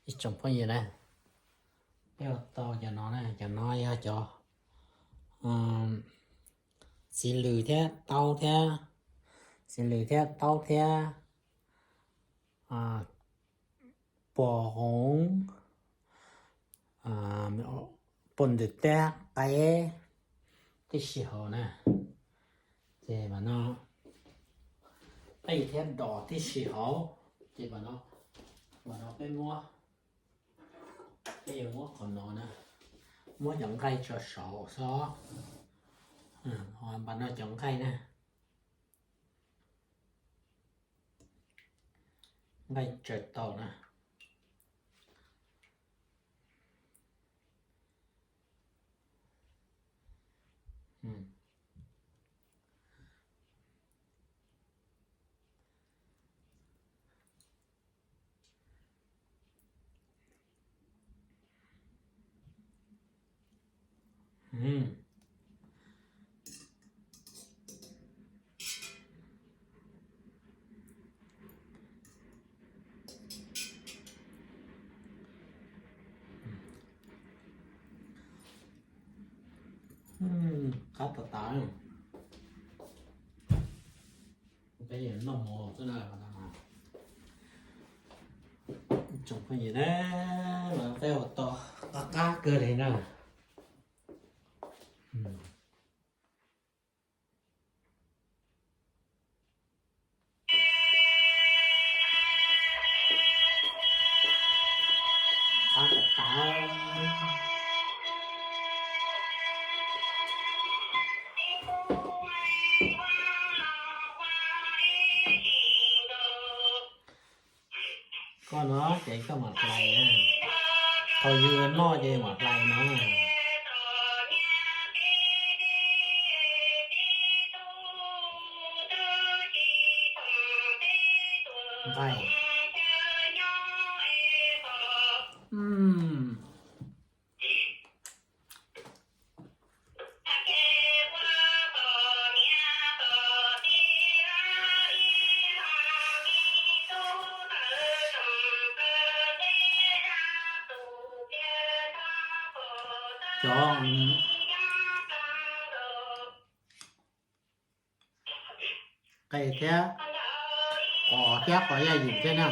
Ib tsoom phooj ywg na, peb ua tau cov no na, cov no yog cov txiv lws thiab taub thiab, txiv lws thiab taub thiab, pos hoov, pos ntws teb qaib tib si hauv na. Ces mas no qij thiab dos tib si hauv. Ces mas no, mas no peb muab, peb yuav muab qhov no na, muab cov nqaij tso saud xwb. Mas no cov nqaij na, nqaij tsaws tau na. Qab tas tas. Peb yuav noj mov xwb na. Tsoom phooj ywg na, mas peb ua tau qab qab kawg li na. Koj no ces koj mam hlais, thaum yus noj ces mam hlais no. Nqaij. Cov qe thiab qos thiab qos yaj yim thiab na.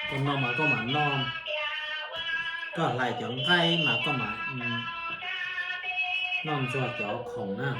Tus no mas koj mam noj, koj hlais cov nqaij mas koj mam noj ntxuag cov khoom na.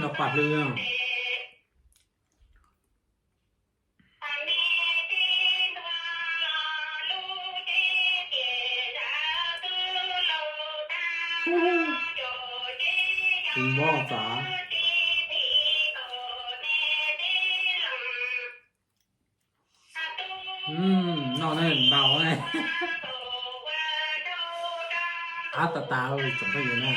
Noj paj hlwb. Tsis npob txav. Noj ne ntau ne. Qab tas tas tsoom phooj ywg na.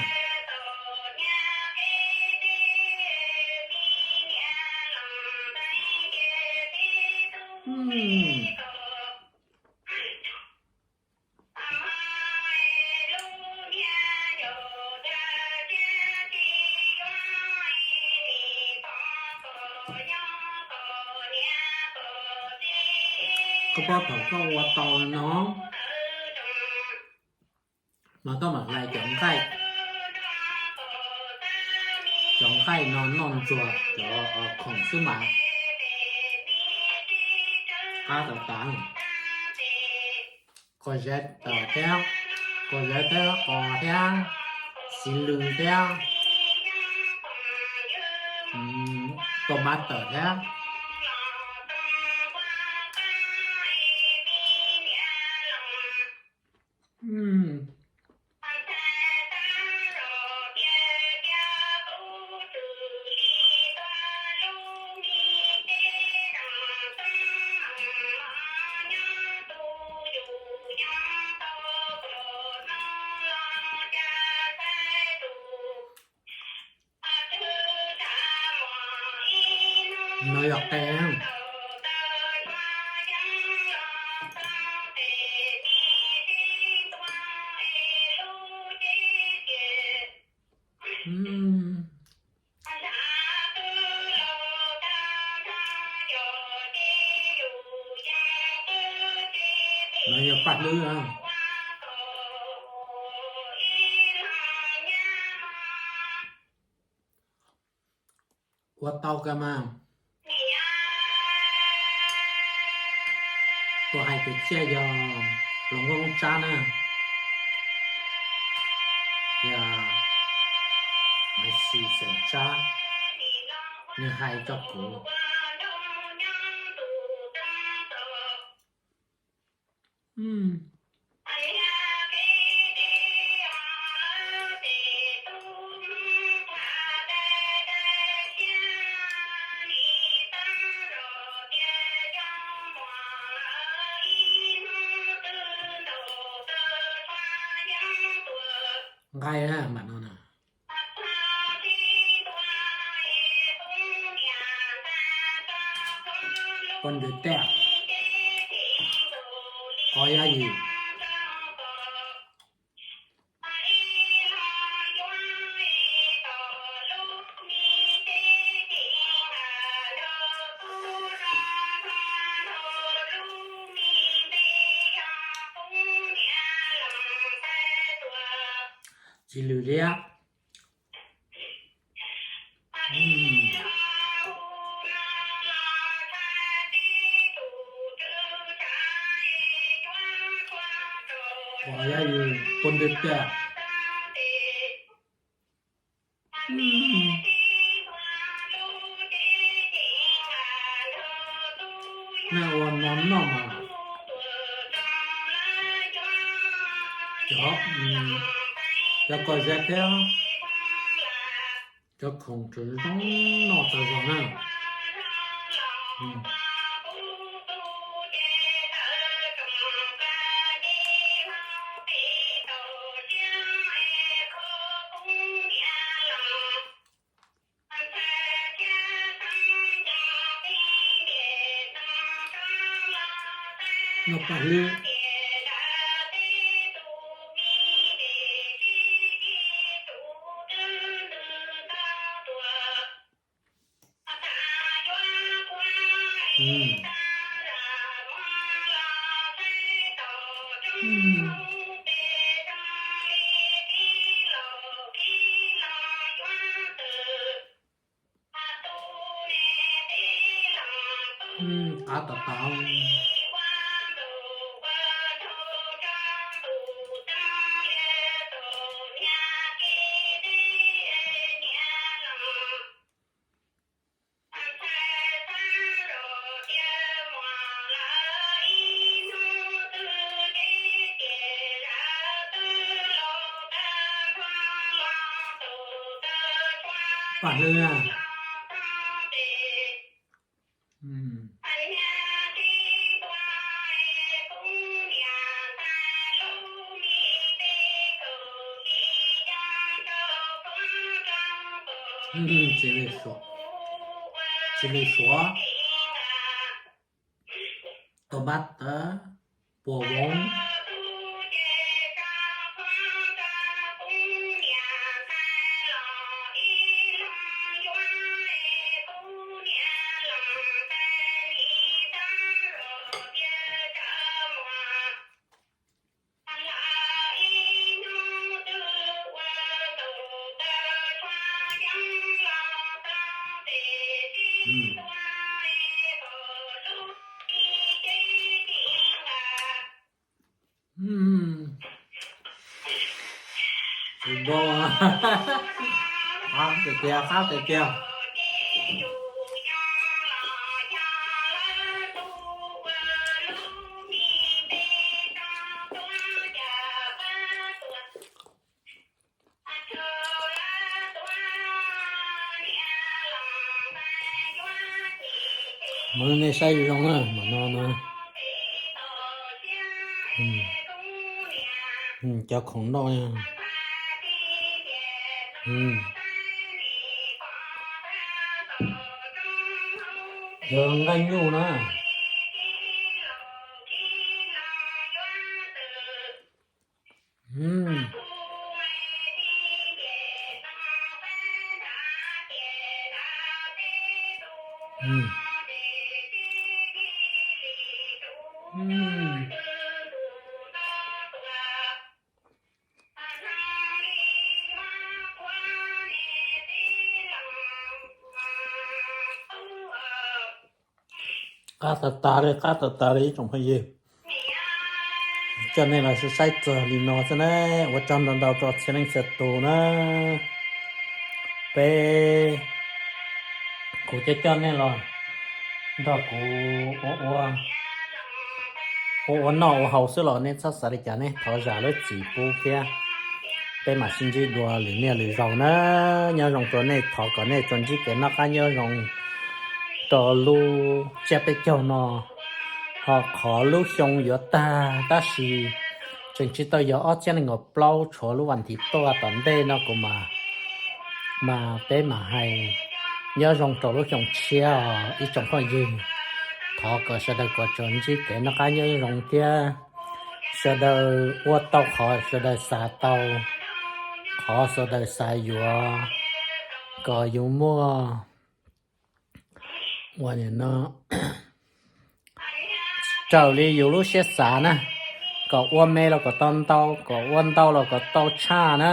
Koj paub thaum koj ua tau no, mas koj mam hlais cov nqaij, cov nqaij no noj ntxuag cov khoom xwb mas. Qab tas tas. Qos zeb tawm thiab, qos zeb thiab qos thiab, xi lws thiab, tomato thiab. No yog qe na. No yog paj hlwb na. Ua tau kawg mas. Tus hais kwv txhiaj yog Loos Nkauj Tsab na, yog Maiv Xis xeem Tsab, nws hais rau kuv. Nqaij na mam no na. Poj ntxwg tiaj, qhov yaj ywm. Txiv lws liab. Qhov yaj ywm poj ntxwg tiaj. Nej ua no noj mas cov, cov kom zeb thiab cov khoom tseem zoo noj tau zog na. Noj paj hlwb. Qab tau tau. Paj hlwb na. Txiv lws suav, txiv lws suav, tau npab tawv, puas voob. Qab tiag tiag, qab tiag tiag. Mam nej saib zoo na, mam no na. Cov khoom noj. Yog nqaij nyuj na. Qab tag tag li, qab tag tag li ib tsoom phooj ywg. Coj nej los saib txog li no xwb na, ua tsaug ntau ntau rau txhua leej txhua tus na. Peb, kuv coj coj nej los nrog kuv ua, ua, ua noj ua haus xwb los nej txhob xav li cas, nej thov zam lub txim pub thiab. Peb mam sib ntsib dua lwm niaj lwm zaus na. Nyob zoo rau nej, thov kom nej tsuas ntsib kev noj qab nyob zoo rau lub tsiab peb caug no. Ho qhov lub xyoo yuav tag tab sis tseem tsis tau yog ob txhiab nees nkaum plaub, tshuav lub vas thiv tuaj tom ntej no kuv mam, mas peb mam hais nyob zoo rau lub xyoo tshiab os ib tsoom phooj ywg. Thov kom sawv daws kom tsuas ntsib kev noj qab nyob zoo thiab sawv daws ua tau qhov sawv daws xav tau, qhov sawv daws xav yuav, kom yus muaj ua no raws li yus lub siab xav na, kom ua me los kom tau ntau, kom ua ntau los kom tau tshaj na.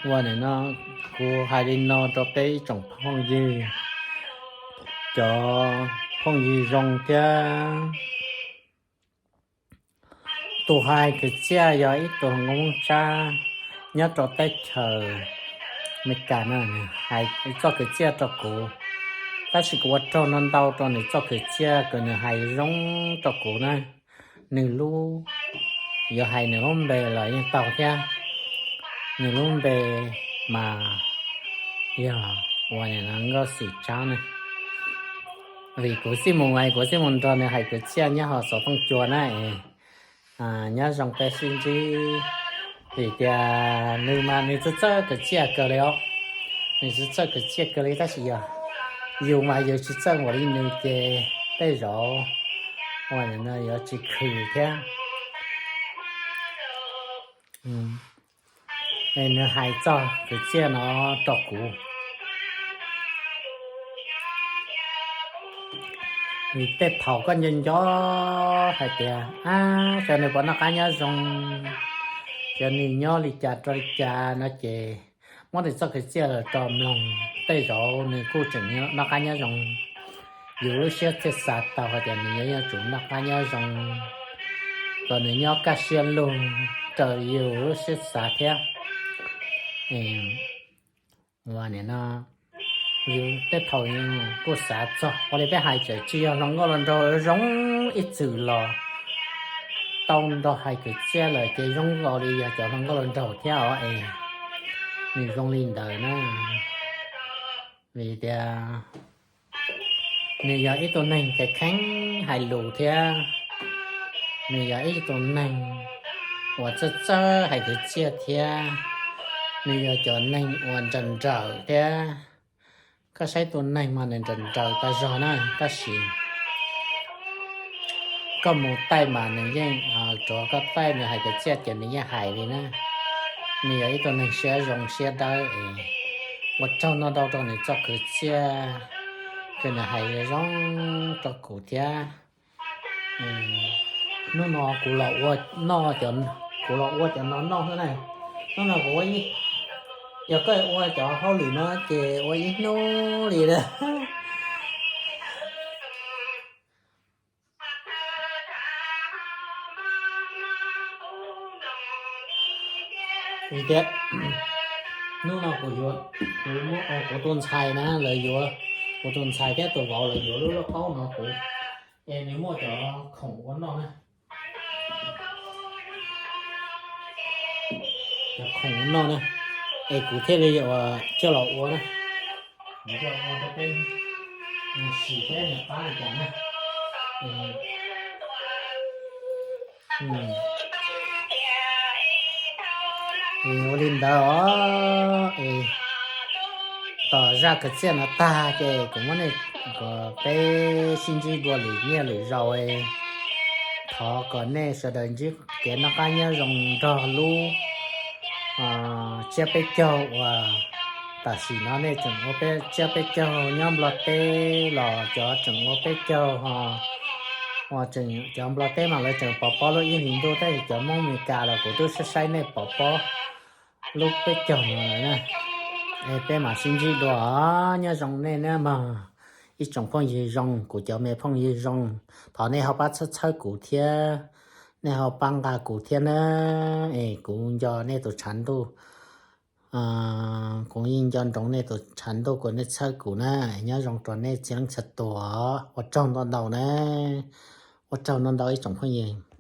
Ua no, kuv hais li no rau peb ib tsoom phooj ywg, cov phooj ywg zoo thiab. Tus hais kwv txhiaj yog ib tug Hmoob Tsab nyob rau teb chaws Amelikas no, nws hais txoj kwv txhiaj rau kuv, tab sis kuv ua tsaug ntau ntau rau nws txoj kwv txhiaj uas nws hais zoo rau kuv na. Nws lub, yuav hais nws lub npe los yeej tau thiab. Nws lub npe mas yog ua Nkauj Xim Tsab na. Vim kuv xij mus, kuv xij mus nrog nws hais kwv txhiaj nyob hauv xov tooj cua na es nyob zoo peb sib ntsib. Vim tias nws mas nws txawj txawj kwv txhiaj kawg li os. Nws txawj txawj kwv txhiaj kawg li tab sis yog yus mas yus tsis txawj npaum li nws ces tej zaum ua no yuav tsis khwm thiab. Es nws hais txoj kwv txhiaj no rau kuv. Vim tej thaum koj nco nco hais tias, ab, xyov nws puas noj qab nyob zoo, xyov nws nyob li cas rau li cas no ces muab nws txoj kwv txhiaj los rau mloog, tej zaum nws kuj tseem noj qab nyob zoo. Yus lub siab thiaj xav tau hais tias nws yuav yuav tsum noj qab nyob zoo, kom nws nyob kaj siab lug raws yus lub siab xav thiab. Ua no, yus tej thaum kuj xav txog ua li peb hais, txawm tsis yog hluas nkauj hluas nraug zoo ib txwm los tau nrog hais kwv txhiaj lawm ces zoo nkaus li yog cov hluas nkauj hluas nraug thiab os es nws zoo li ntawd na. Vim tias nws yog ib tug neeg kheev kheev hais lus thiab, nws yog ib tug neeg uas txawj txawj hais kwv txhiaj thiab, nws yog cov neeg uas nrawm nrawm thiab. Koj saib tus neeg mas nws nrawm nrawm tas zog na, tab sis koj mus taij mas nws yeej, tsuav koj taij nws hais kwv txhiaj ces nws yeej hais li na. Nws yog ib tug neeg siab zoo siab dawb es ua tsaug ntau ntau rau nws txoj kwv txhiaj uas nws hais zoo rau kuv thiab. Hnub no kuv los ua noj, kuv los ua cov no noj xwb na. Hnub no kuv ua ib, yog koj ua cov hauj lwm no ces ua ib hnub li lawm. Vim tias hnub no kuv yuav, kuv tus ntxhais na, lawv yuav, kuv tus ntxhais thiab tus vauv lawv yuav lub lauj kaub no kuv, es nws muaj cov khoom ua noj na. Cov khoom ua noj na, es kuv thiaj li coj los ua na. Kuv coj ua rau peb sim seb nws qab li cas na. Ua li ntawd os, es tom zaj kwv txhiaj no tag ces kuv muab nej, peb sib ntsib dua lwm niaj lwm zaus. Thov kom nej sawv daws ntsib kev noj qab nyob zoo nrog lub tsiab peb caug uas tam sim no nej tseem ua tsiab peb caug nyob Nplog teb los cov tseem ua peb caug, cov Nplog teb mas lawv tseem pov pob lub ib hlis ntuj, tab sis cov Hmoob Meskas los kuv twb saib saib nej pov pob lub peb caug no lawm na. Es peb mam sib ntsib dua, nyob zoo nej nawb mog. Ib tsoom phooj ywg zoo, kuv cov me phooj ywg zoo, thov nej ho pab txhawb txhawb kuv thiab, nej ho pab nqa kuv thiab na. Es kuv nco nej tus tshav ntuj, kuv yeej nco ntsoov nej tus tshav ntuj kom nej txhawb kuv na. Nyob zoo rau nej txhia leej txhia tus, ua tsaug ntau ntau na. Ua tsaug ntau ntau ib tsoom phooj ywg.